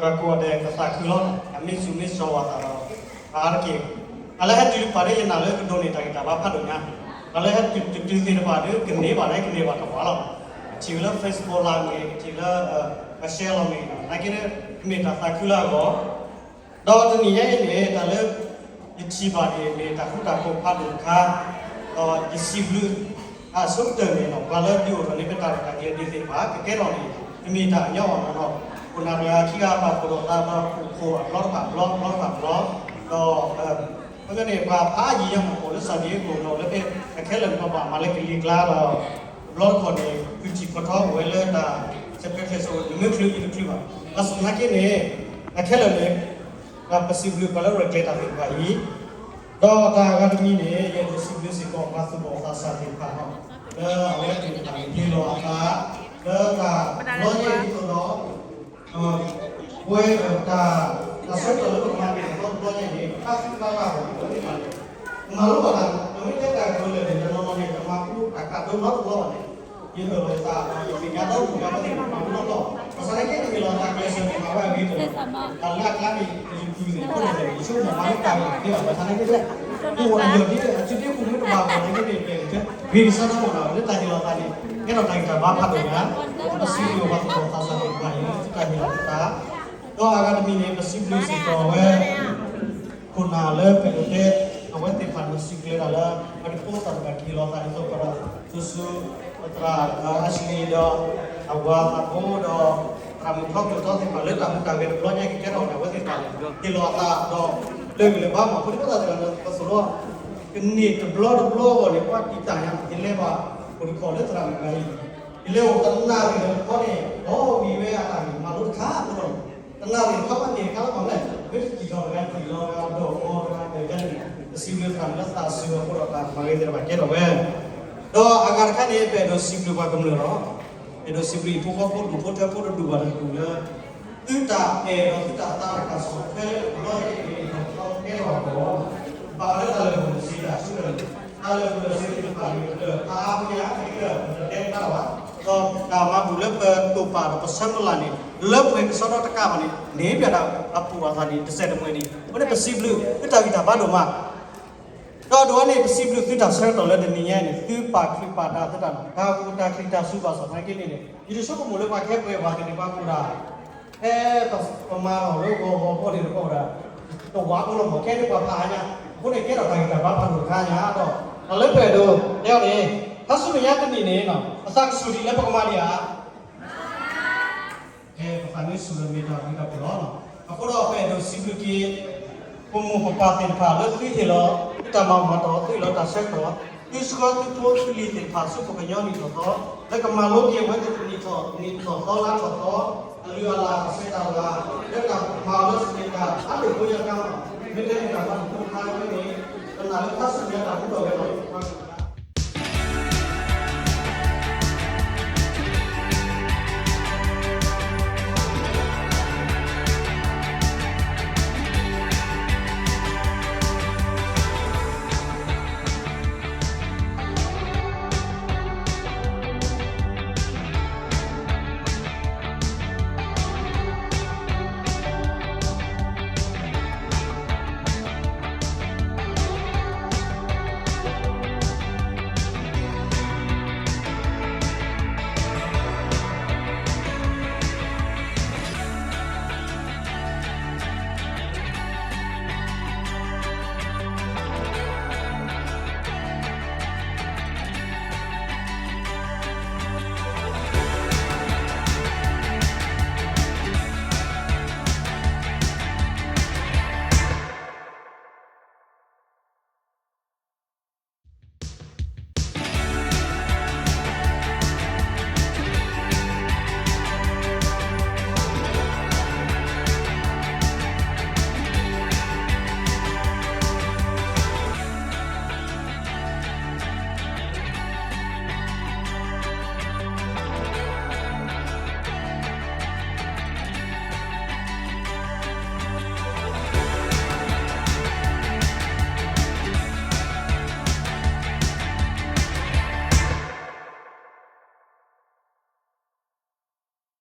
ပှၤကိးဂၤဒဲးကသးခုလီၤ, အမ့ၢ်စူၤမ့ၢ်စီၤဝၤသးဒီး အါတက့ၢ်, အလၢဟဲတုၤတပၤဒီး ယနာ်လၢကဒိးန့ၢ်တၢ်ဂံၢ်တၢ်ဘါဖးဒိၣ်ညါ, အလၢဟဲတုၤတတုၤသ့ၣ်တဖၣ်ဒီး ကန့ၢ်ဘၣ်န့ၣ် ကန့ၢ်ဘၣ်တဝၤလီၤ. ကထံၣ်ဝဲလၢ Facebook လၢမ့ၢ် ကထံၣ်လၢ က share လီၤမ့ၢ် နာ်က့ဒီး မ့ၢ်တၢ်သးခုလၢအဂီၢ် ဒီးတနံၤညါအံၤန့ၣ် တၢ်လၢ ယထံၣ်ဘၣ်န့ၣ် မ့ၢ်တၢ်ဃူတၢ်ဖိးဖးဒိၣ်တခါ, ဒီးယစံးဘျုး အဆိကတၢၢ်န့ၣ်ဒီး ပှၤလၢဒုးအိၣ်ထီၣ်န့ၢ်ပတၢ်ရဲၣ်တၢ်ကျဲၤဒ်သ့ၣ်တဖၣ် ကကဲထီၣ်န့ၣ် တမ့ၢ်တၢ်အညီဘၣ်နီၤနီၤ, ခိၣ်နၢ်တဂၤခံဂၤပာ်ဖှိၣ်ထီၣ်သးဒီး ခိၣ်အဘျီတဖၣ်ဘျီ ဘျီတဖၣ်ဘျီ, ဒီး ခီပညီန့ၣ် ပှၤဖးယံာ်ညါမ့ၢ်အိၣ်လၢ San Diego ဒီးလၢဖဲအခဲလၢာ်န့ၣ် ပဘၣ်မၤလၢကလံၤကျါဒီး တဘျီတခီၣ်န့ၣ် ကုၢ်ထံၣ်ခီၣ်ထီအိၣ်ဝဲလၢတၢ် ဆဲးကျိးဆဲးကျိး နမ့ၢ်ချုးအံၤတချုးဘၣ်. ဘၣ်ဆၣ်သနာ်က့န့ၣ် အခဲလၢာ်န့ၣ် ပစံးဘျုးပှၤလၢရဲၣ်ကျဲၤတၢ်သ့ၣ်တဖၣ်အံၤ, ဒီးတၢ်အဂၤတမံၤန့ၣ် ယအဲၣ်ဒိးစံးဘျုးစ့ၢ်ကီးပှၤသူၣ်ဘီၣ်သးစၢ်သ့ၣ်တဖၣ်လီၤ, လၢအဝဲသ့ၣ်တဖၣ်န့ၣ် ဟ့ၣ်လီၤအသး လၢတၢ်လီယဲၢ်ဒ်သိးဒီး ပဝဲတၢ် တၢ်ဆၢကတီၢ်လၢပကမၤန့ၢ်အသီတဘျီညါန့ၣ် တၢ်သ့ၣ်တဖၣ်ဘၣ်အဝဲသ့ၣ်တဖၣ်န့ၣ် မၤလိဘၣ်တၢ် ပမ့ၢ်တဲတၢ်ကတိၤလၢာ်န့ၣ် တနီၤနီၤန့ၣ် ကမၤဃူတၢ်ကးဒိနီတဘျီဘၣ်န့ၣ် ယအၢၣ်လီၤသးဒီးယသ့ၣ်ညါဒီးပှၤဘၣ်သ့ၣ်တဖၣ်မၤဃူနီတဘျီ, ဘၣ်ဆၣ်သနာ်က့န့ၣ် ယလီၤသးကျဲးစၢးန့ၣ် မၤဝဲအဂ့ၤတလီၤ, တၢ်လၢအကျါန့ၣ် ယပုၢ်သ့ၣ်ဖိသ့ၣ် ယဆိကမိၣ်မၤလၢတၢ်ဂ့ၢ်သ့ဘၣ်, ဘၣ်ဆၣ်သနာ်က့န့ၣ် အိၣ်အယီၢ်ဒ်အစုဒ့ပူၤမ့ၢ်တဘၣ်ဘၣ်သနာ်က့န့ၣ် ပဂ့ၤကစၢ်ဒၣ်မ့ၢ်နီၤ လၢတၢ်ဟ့ၣ်လီၤသးန့ၣ် ကဲထီၣ်တၢ်ဂံၢ်တၢ်ဘါဖးဒိၣ်ညါ, ပစံးဘျုးပှၤသူၣ်ဘီၣ်သးစၢ်သ့ၣ်တဖၣ်အံၤ လၢသုတၢ်ဟ့ၣ်လီၤသုသး ဒီးအဂၤတမံၤန့ၣ် ပစံးဘျုးစ့ၢ်ကီးဝဲ ခိၣ်နၢ်လၢပအဲၣ်ဒိးတဲ အဝဲသ့ၣ်တဖၣ်န့ၣ် စံၣ်ကျၢၤတၢ်လၢ ပတဖိသၣ်တဖၣ်ကဟ့ၣ်လီၤသးဒ်သိးပဒီး သူသူ သရၣ် Ashley ဒီး အဝၤသးဖိဒီး သရၣ်မုၣ်ထီကျၢၤထီသ့ၣ်တဖၣ်လၢတၢ်ဟူးတၢ်ဂဲၤတဘျီညါကကဲထီၣ်န့ၣ် အဝဲသ့ၣ်တဖၣ်န့ၣ် ဟ့ၣ်လီၤအသးဒီး လၢဂ့ၤလၢဘါမး အဃိန့ၣ် ပသးသ့ၣ်တဖၣ်န့ၣ် ပသိၣ်လီၤ ကန့ၢ်တဘျီတဘျီအဂီၢ်န့ၣ် ပှၤတံာ်တာ်ညါ ယလဲၤဘၣ် အိၣ်တခီၣ်လၢသရၣ်မုၣ်တဂၤအံၤ ယလဲၤအိၣ်တနၣ်ရံၣ်လၢတခီန့ၣ် ဒီးဝံၤဝဲအတၢ်ဂ့ၢ်မၤလိတခါအဃိဒီး တနၣ်ရံၣ်တခီဘၣ်န့ၣ် ခါလီၤမးလဲၣ် မ့ၢ်တစံၣ်ထီၣ်တဂၤတံၢ်လီၤဝဲအဒီးအီၤတဂၤဒီးယဲန့ၣ် ပစံးဘျုးသရၣ်မုၣ်လၢသးစၢၤအဃိဒီးတၢ်မၤဂ့ၤသ့ၣ်တဖၣ်ကဲထီၣ်ဝဲ ဒီးအဂၤတခါန့ၣ် ပအဲၣ်ဒိးစံးဘျုးပှၤကမျၢၢ်လီၤ. အဲၣ်ဒိးစံးဘျုးအံၤဖိဃီဖိဒူၣ်ဖိထၢဖိတဒူၣ်ဘၣ်တဒူၣ်လၢ သုတၢ်အဲၣ်ဒီးသုတၢ်သးတၢ်ကစီၣ်ထွဲလၢပဘျီယဲၢ်အံၤ ကဲထီၣ်အဂီၢ် ဘၣ်ဃးလၢတၢ်လၢာ်ပူၤလၢာ်စ့တၢ်ဆူၣ်တၢ်လၢာ် တၢ်လၢာ်ပူၤလၢာ်စ့သ့ၣ်တဖၣ်န့ၣ် လၢာ်ဖးအါဖဲအါ တက့ၢ်လၢာ်ပတတဲတခါလၢၤဘၣ် ဒီးတၢ်မၤဘူၣ်လၢပတိာ်ပာ်ဒီးပဆၢမုၢ်လၢ်န့ၣ် လၢပှဲၤကစီဒီတကးဘၣ်န့ၣ် န့ၣ်ပၠးဒၣ်အပူၤဘၣ်သးန့ၣ် တစဲးတမှဲၤန့ၣ် အဃိန့ၣ်ပစံးဘျုး သုတၢ်ဂံၢ်တၢ်ဘါဒိၣ်မး ဒီးဒိၣ်ဝဲန့ၣ် ပစံးဘျုးသုတၢ်ဆၢကတီၢ်လၢတနံၤညါန့ၣ် သုပာ်ချုးပာ်တၢ်သုတၢ်နီၤ တၢ်အိၣ်တၢ်ချံးတၢ်ဆူၣ်ဘၣ်ဆၣ်သနာ်က့န့ၣ်န့ၣ် ယတဆိကမိၣ်လၢပှၤခဲပှဲၤပှၤသ့ၣ်န့ၣ် ပှၤကိးဒၣ် ဖဲပမၤထီၣ်လၢဂီၤဂီၤဖီန့ၣ်တခီဒၣ် တဝးဖိလီၤမး ခဲန့ၣ်ပှၤဖးအါညါ အဃိန့ၣ် ကဲထီၣ်တၢ်ဂံၢ်တၢ်ဘါဖးဒိၣ်တခါညါဒီး တၢ်လၢပအဲၣ်ဒိးတဲအီၤန့ၣ် ခါဆူမဲာ်ညါတနံၤန့ၣ် ပသးကဆူၣ်ဒံးလၢပကမၤဒံးဧါ ပသးမ့ၢ်ဆူၣ်လၢမ့ၢ်တၢ်ဂ့ၤတၢ်ကျိၤလီၤ. အဃိဒီးပအဲၣ်ဒိးစံးဘျုးက့ၤ ပမိၢ်ပပၢ်သ့ၣ်တဖၣ်လၢသုဟ့ၣ်လီၤ သုတၢ်မၤမၤတီၢ် သုဟ့ၣ်လီၤတၢ်ဆၢကတီၢ် သုဆှၢသုဖိသုလံၤသ့ၣ်တဖၣ်ဆူပှၤကညီနံၣ်ထီၣ်သီ လၢကမၤလိက့ၤအဝဲသ့ၣ်တနံၣ်ထီၣ်နံၣ်ထီၣ်သီလါထီၣ်သီ အလုၢ်အလၢ်အဆဲးတၢ်လၤ လၢတၢ်မၤအီၤလၢစံးတၢ်အါဒိၣ်ဖိညါကါမး မ့ၢ်တဲန့ၣ်တၢ်မၤတခါတခါဝဲန့ၣ် ပနာ်လၢခါဆူညါတၢ်မူထီၣ်ဝဲလီၤ.